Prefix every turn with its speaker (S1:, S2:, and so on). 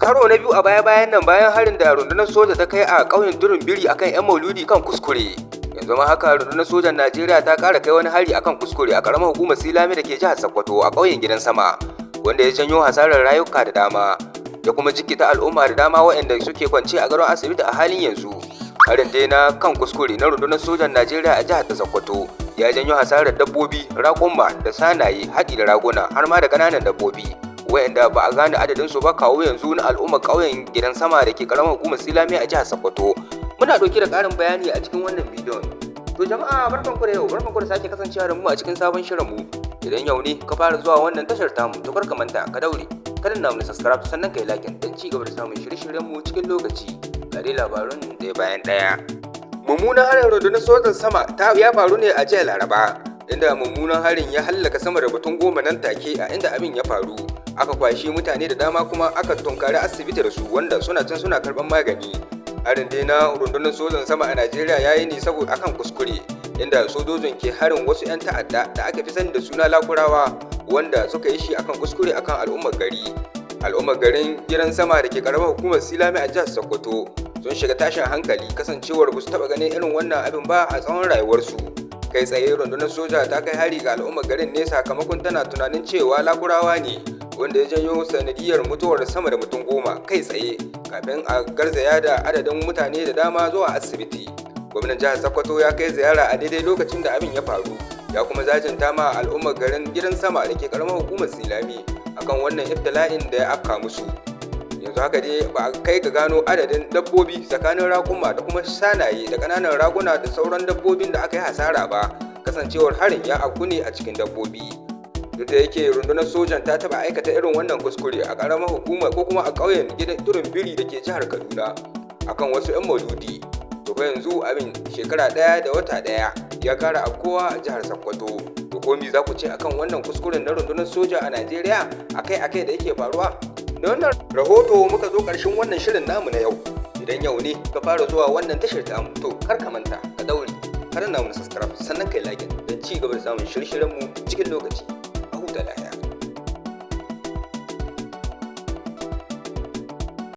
S1: Karo na biyu a baya-bayan nan bayan harin da rundunar soja ta kai a ƙauyen Durin Biri akan 'yan mauludi kan kuskure. Yanzu ma haka rundunar sojan Najeriya ta ƙara kai wani hari akan kuskure a ƙaramar hukumar Silame da ke jihar Sokoto a ƙauyen Gidan Sama, wanda ya janyo hasarar rayuka da dama, da kuma jikkita al'umma da dama waɗanda suke kwance a gadon asibiti a halin yanzu. Harin dai na kan kuskure na rundunar sojan Najeriya a jihar ta Sokoto ya janyo hasarar dabbobi, raƙuma da sanaye, haɗi da raguna, har ma da ƙananan dabbobi, waɗanda ba a gane adadin su ba kawo yanzu, na al'ummar ƙauyen Gidan Sama da ke ƙaramar hukumar Silame a jihar Sokoto. Muna ɗauke da ƙarin bayani a cikin wannan bidiyon. To jama'a, barkanku da yau, barkanku da sake kasancewa da mu a cikin sabon shirin mu. Idan yau ne ka fara zuwa wannan tashar tamu, to kar ka manta ka daure ka danna mu subscribe, sannan ka yi like don ci gaba da samun shirye-shiryen mu cikin lokaci. Ga dai labarun ɗaya bayan ɗaya. Mummunan harin rundunar sojan sama ta ya faru ne a jiya Laraba, inda mummunan harin ya hallaka sama da mutum 10 nan take a inda abin ya faru. Aka kwashi mutane da dama kuma aka tunkari asibiti da su, wanda suna can suna karɓar magani. Harin dai na rundunar sojan sama a Najeriya ya yi ne saboda akan kuskure, inda sojojin ke harin wasu 'yan ta'adda da aka fi sani da suna Lakurawa, wanda suka yi shi akan kuskure akan al'ummar gari. Al'ummar garin Gidan Sama da ke karamar hukumar Silame a jihar Sokoto sun shiga tashin hankali, kasancewar ba su taɓa ganin irin wannan abin ba a tsawon rayuwarsu. Kai tsaye rundunar soja ta kai hari ga al'ummar garin ne sakamakon tana tunanin cewa Lakurawa ne, wanda ya janyo sanadiyar mutuwar sama da mutum 10 kai tsaye, kafin a garzaya da adadin mutane da dama zuwa asibiti. Gwamnan jihar Sokoto ya kai ziyara a daidai lokacin da abin ya faru, ya kuma jajinta ma al'ummar garin Gidan Sama da ke karamar hukumar Silami akan wannan ibtila'in da ya afka musu. Yanzu haka dai ba a kai ga gano adadin dabbobi tsakanin raƙuma da kuma sanaye da ƙananan raguna da sauran dabbobin da aka yi hasara ba, kasancewar harin ya afku ne a cikin dabbobi. Duk da yake rundunar sojan ta taɓa aikata irin wannan kuskure a ƙaramar hukuma ko kuma a ƙauyen Gidan Turin Biri da ke jihar Kaduna akan wasu 'yan mauludi, to fa yanzu abin shekara ɗaya da wata ɗaya ya kara afkowa a jihar Sokoto. To ko me za ku ce akan wannan kuskuren na rundunar soja a Najeriya akai-akai da yake faruwa? Da wannan rahoto muka zo ƙarshen wannan shirin namu na yau. Idan yau ne ka fara zuwa wannan tashar tamu, to kar ka manta ka daure ka danna mu subscribe, sannan kai like don ci gaba da samun shirye-shiryen mu cikin lokaci.